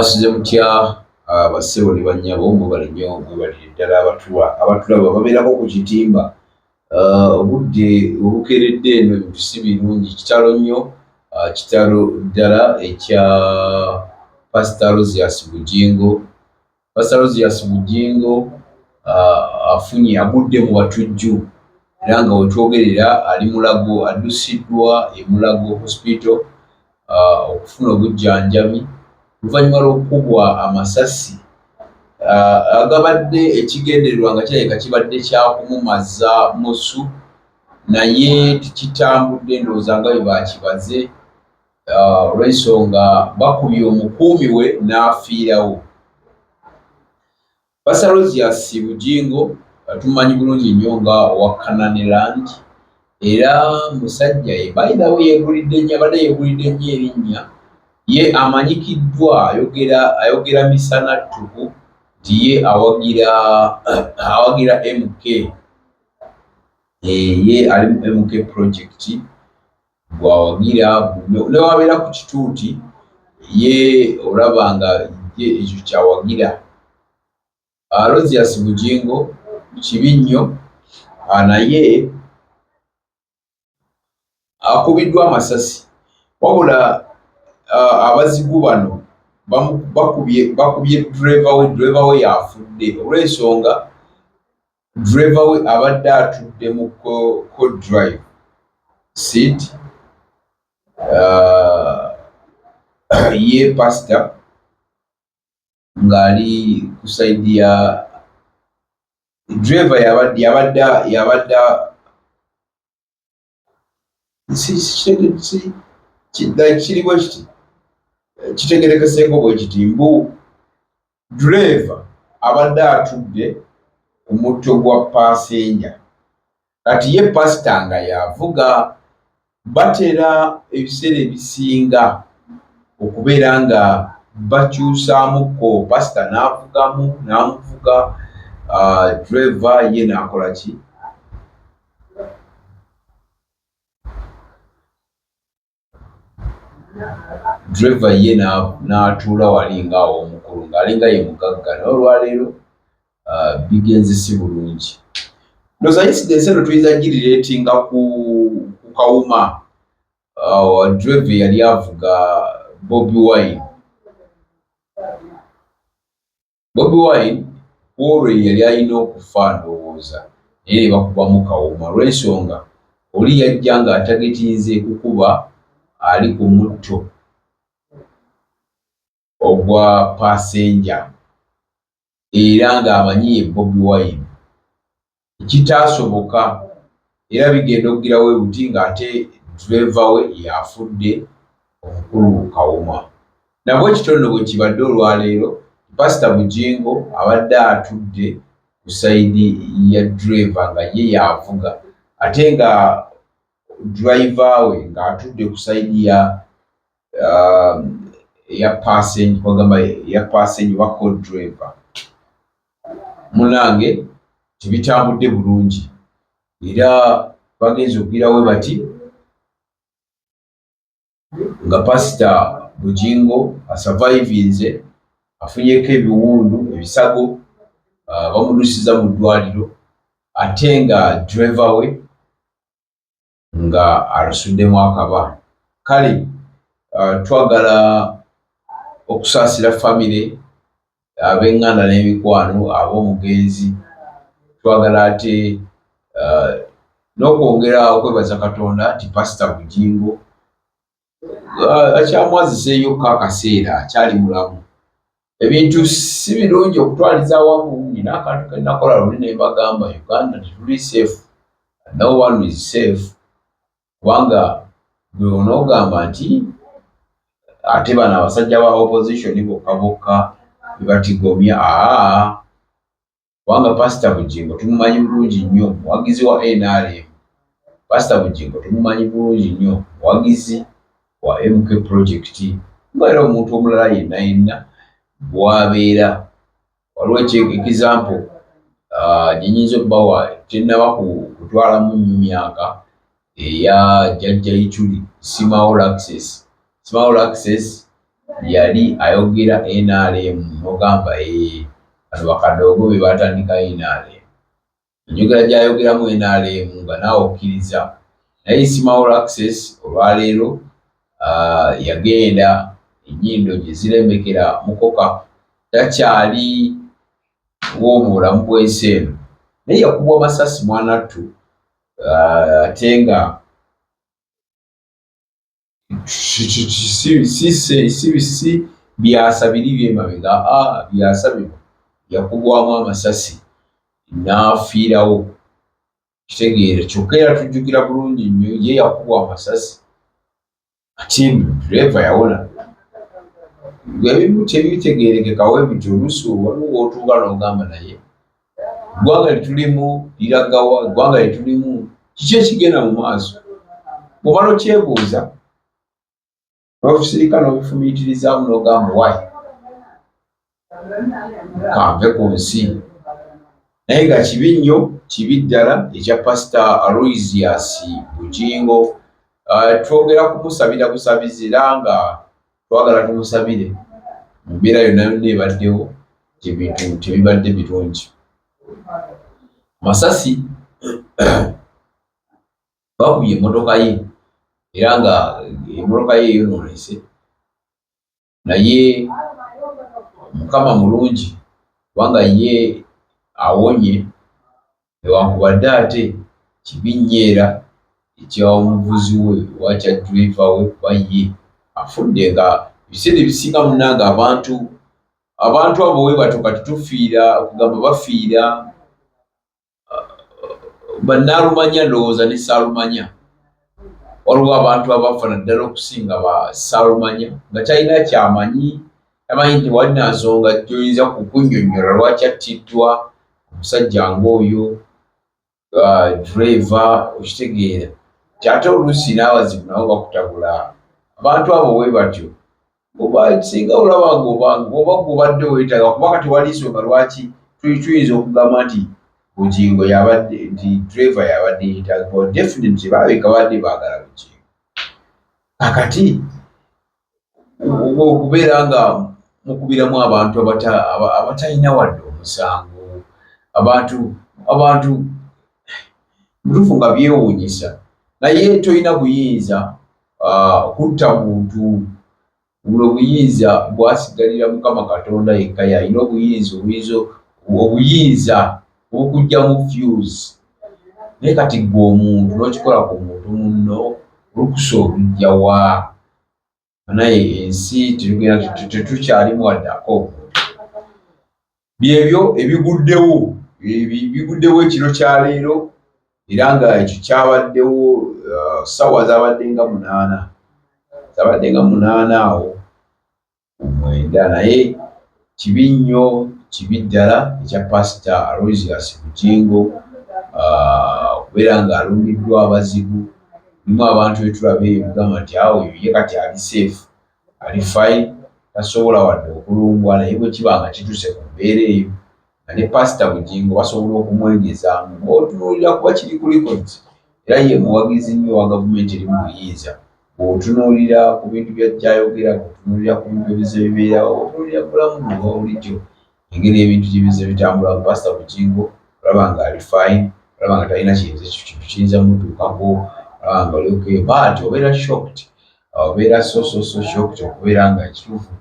Mwasuze mutya bassebo ne bannyabo, mwebale nnyo, mwebalire ddala abatulaba babeerako ku kitimba. Obudde obukeeredde eno ebintu si birungi, kitalo nnyo, kitalo ddala ekya Pasita Aloysius Bugingo. Pasita Aloysius Bugingo afunye agudde mu batujju era nga wetwogerera ali Mulago, addusiddwa e Mulago Hospital okufuna obujjanjabi oluvannyuma lw'okukubwa amasasi agabadde ekigendererwa nga kirabika kibadde kya kumumaza musu naye tekitambudde ndowooza nga bwe baakibaze olw'ensonga bakubye omukuumi we n'afiirawo. Pastor Aloysius Bugingo tumumanyi bulungi nnyo nga owa Canaan Land era musajja ye by the way yeegulidde nnyo, abadde yeegulidde nnyo erinnya. Ye amanyikiddwa ayogera ayogera misana ttuku nti ye awagira awagira MK, ye ali mu MK project gw'awagira ne w'abeera ku kituuti ye olaba nga ye ekyo ky'awagira. Aloysius Bugingo kibi nnyo naye akubiddwa amasasi wabula abazigu bano bakubye bakubye ddereeva we, ddereeva we y'afudde olw'ensonga Driver we abadde atudde mu co-drive seat ye pasita ng'ali ku sayidi ya driver yabadde yabadde yabadde kiri bwe kiti kitegerekeseeko bwe kiti mbu duleeva abadde atudde ku mutto gwa paasenja kati ye pasita nga y'avuga. Batera ebiseera ebisinga okubeera nga bakyusaamuko pasita n'avugamu n'amuvuga duleeva ye n'akola ki? Driver ye n'atuula wali ng'aw'omukulu ng'alinga ye mugagga naye olwaleero bigenze si bulungi. Ndowooza incidence eno tuyinza girireetinga ku Kawuma driver eyali avuga Bobi Wine. Bobi Wine kwolwo ye yali alina okufa ndowooza naye ne bakubamu Kawuma olw'ensonga oli yajja ng'atagetinze kukuba ali ku mutto ogwa paasenja era ng'amanyi ye Bobi Wine ekitaasoboka era bigenda okugira we buti ng'ate ddereeva we y'afudde omukulu Kawuma. Na bwe kityo nno bwe kibadde olwaleero, Pasita Bugingo abadde atudde ku sayidi ya ddereeva nga ye y'avuga ate nga driver we ng'atudde ku sayidi ya eya passenger kwagamba eya passenger oba co driver. Munange tebitambudde bulungi era bagenze okugirawo bati nga pasita Bugingo asavaivinze afunyeko ebiwundu ebisago bamudusiza mu ddwaliro ate nga driver we nga alusuddemu akaba. Kale twagala okusaasira famire, ab'enganda n'emikwano ab'omugenzi. Twagala ate n'okwongera okwebaza Katonda nti Pasita Bugingo akyamwaziseeyokko akaseera akyali mulamu. Ebintu si birungi okutwaliza awamu. Nina akantu ke nakola luli ne mbagamba Uganda tetuli safe, no one is safe kubanga gwe onoogamba nti ate bano abasajja ba opposition bokka bokka be batigomya aa kubanga Pasita Bugingo tumumanyi bulungi nnyo muwagizi wa nrm. Pasita Bugingo tumumanyi bulungi nnyo muwagizi wa MK project nga era omuntu omulala yenna yenna bw'abeera. Waliwo example gye nnyinza okubawa tennaba kutwalamu nnyo myaka eya Jjajja Ichuli Simao Access. Simao Access Yali ayogera NRM n'ogamba ee bano bakadoogo be baatandika NRM. Enjogera gy'ayogeramu NRM nga naawe okkiriza. Naye Isma All Access olwaleero yagenda ennyindo gye zirembekera mukoka takyali wo mu bulamu bw'ensi eno. Naye yakubwa masasi mwanattu ate nga si byasa biri byemabega a byasa bino yakubwamu amasasi n'afiirawo kitegeera kyokka era tujjukira bulungi nnyo ye yakubwa amasasi ate dureeva yawona ebimu tebitegeerekekawo ebityo oluusi waliwo w'otuuka n'ogamba naye eggwanga lyetulimu liragawa eggwanga lyetulimu kiki ekigenda mu maaso bw'omala okyebuuza n'obisirika n'obifumiitirizaamu n'ogamba wayi kanve ku nsi naye nga kibi nnyo kibi ddala ekya pasita Aloysius Bugingo twongera kumusabira busabizi era nga twagala tumusabire mu mbeera yonna yonna ebaddewo ebintu tebibadde birungi masasi bakubye emmotoka ye era nga emmotoka ye eyonoonese naye mukama mulungi kubanga ye awonye newankubadde ate kibi nnyo era ekyomuvuzi we oba kya driver we kuba ye afudde nga ebiseera ebisinga munnange abantu abantu abo webatyo kati tufiira okugamba bafiira bannaalumanya ndowooza ne saalumanya waliwo abantu abafa naddala okusinga ba saalumanya nga talina kyamanyi tamanyi nti wali na nsonga gyoyinza kukunyonyola lwaki attiddwa omusajja ng'oyo driver okitegeera nti ate oluusi n'abazibu nabo bakutabula abantu abo we batyo oba singa olaba nga oba gubadde weetaaga kuba kati wali nsonga lwaki tuyinza okugamba nti Bugingo yabadde nti driver yabadde yeetaaga definitely balabika badde baagala Bugingo kakati okubeera nga mukubiramu abantu abatalina wadde omusango abantu abantu mutuufu nga byewuunyisa naye tolina buyinza kutta muntu buno obuyinza bwasigalira mukama katonda yekka yalina obuyinza obuyinza obuyinza obukugyamu fuse naye kati gwe omuntu n'okikola ku muntu munno olukusa olujja wa naye ensi tetugenda tetukyalimu wadde ak'omuntu byebyo ebiguddewo biguddewo ekiro kya leero era nga ekyo kyabaddewo ssaawa zabadde nga munaana zabadde nga munaana awo ku mwenda naye kibi nnyo kibi ddala ekya pasita Aloysius Bugingo okubeera nga alumbiddwa abazigu mulimu abantu betulaba eyo mugamba nti awo ye kati ali safe ali fine tasobola wadde okulumbwa naye bwe kiba nga kituuse ku mbeera eyo nga ne pasita Bugingo basobola okumwegezaamu bw'otunuulira kuba kiri ku records era ye muwagizi nnyo owa gavumenti eri mu buyinza bw'otunuulira ku bintu by'ayogera bw'otunuulira ku bintu ebizze bibeerawo bw'otunuulira ku bulamu bwe obwa bulijjo engeri ebintu gye bizze bitambulamu pasita Bugingo olaba nga ali fine olaba nga talina kiyinza kintu kiyinza mutuukako olaba nga oli okay but obeera shocked obeera so so so shocked okubeera nga ekituufu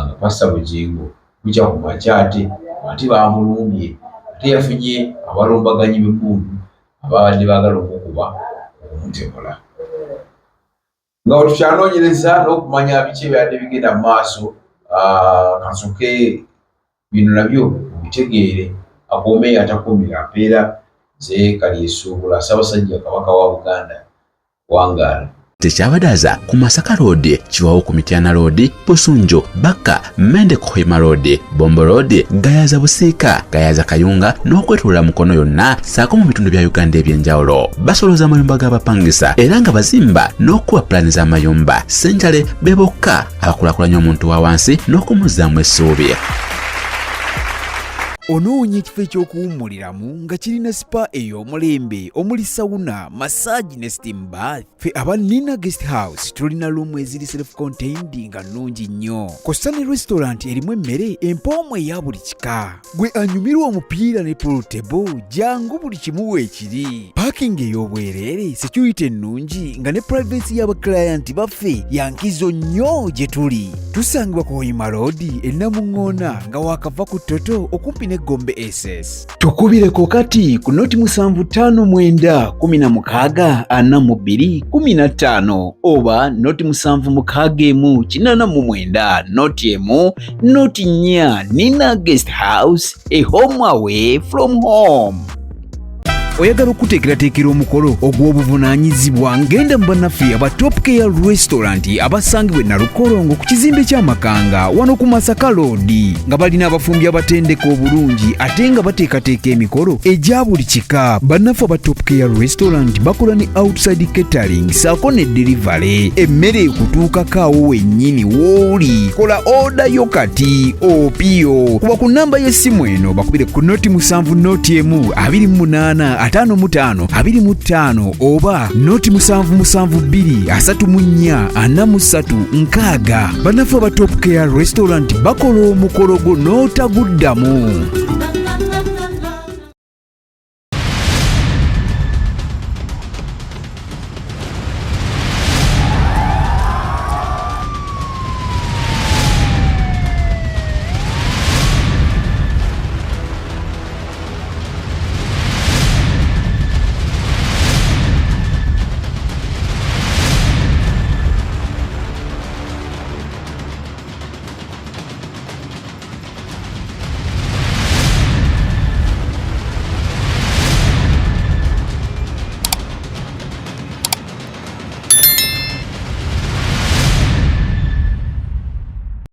nga pasita Bugingo bukya ku makya ate ate baamulumbye ate yafunye abalumbaganyi b'emmundu ababadde baagala okumukuba okumutemula nga bwe tukyanoonyereza n'okumanya biki ebyadde bigenda mu maaso kansoke bino nabyo mubitegeere akuume atakuumira mpeera nze Kalyesuubula Ssaabasajja Kabaka wa Buganda wangaala. Tekyabadaza ku Masaka Road, Kiwawo ku Mityana Road, Busunju, Bakka, Mende Kohima Road, Bombo Road, Gayaza Busiika, Gayaza Kayunga n'okwetoloola Mukono yonna ssaako mu bitundu bya Uganda eby'enjawulo. Basolooza amayumba g'abapangisa era nga bazimba n'okukuba pulaani z'amayumba. Ssenjale be bokka abakulaakulanya omuntu wa wansi n'okumuzzaamu essuubi. Onoonya ekifo eky'okuwummuliramu nga kirina spa ey'omulembe omuli sauna, massage ne steam bath? Ffe aba Nina Guest House tulina luumu eziri self contained nga nnungi nnyo, kw'ossa ne restaurant erimu emmere empoomu eya buli kika. Gwe anyumirwa omupiira ne pool table, jangu buli kimu weekiri. Parking ey'obwereere, security ennungi nga ne privacy y'abaclient baffe yankizo nnyo gye tuli. Tusangibwa ku Hoima Road e Namuŋŋoona nga waakava ku Toto okumpi ne Gombe SS. Tukubireko kati ku noti 759 16 42 15 oba noti 761 89 noti 1 noti 4. Nina Guest House, a home away from home. Oyagala okuteekerateekera omukolo ogw'obuvunaanyizibwa? Ngenda mu bannaffe aba Top Care Restaurant abasangibwa e Nalukolongo ku kizimbe ky'Amakanga wano ku Masaka Road, nga balina abafumbi abatendeka obulungi ate nga bateekateeka emikolo egya buli kika. Bannaffe aba Top Care Restaurant bakola ne outside catering saako ne delivery, emmere ekutuukako awo wennyini w'oli. Kola order yo kati opiyo kuba ku namba y'essimu eno, bakubire ku noti 7 noti 1 28 55 25 oba noti 772 34 43 60. Bannaffe aba Top Care Restaurant bakola omukolo gwo n'otaguddamu.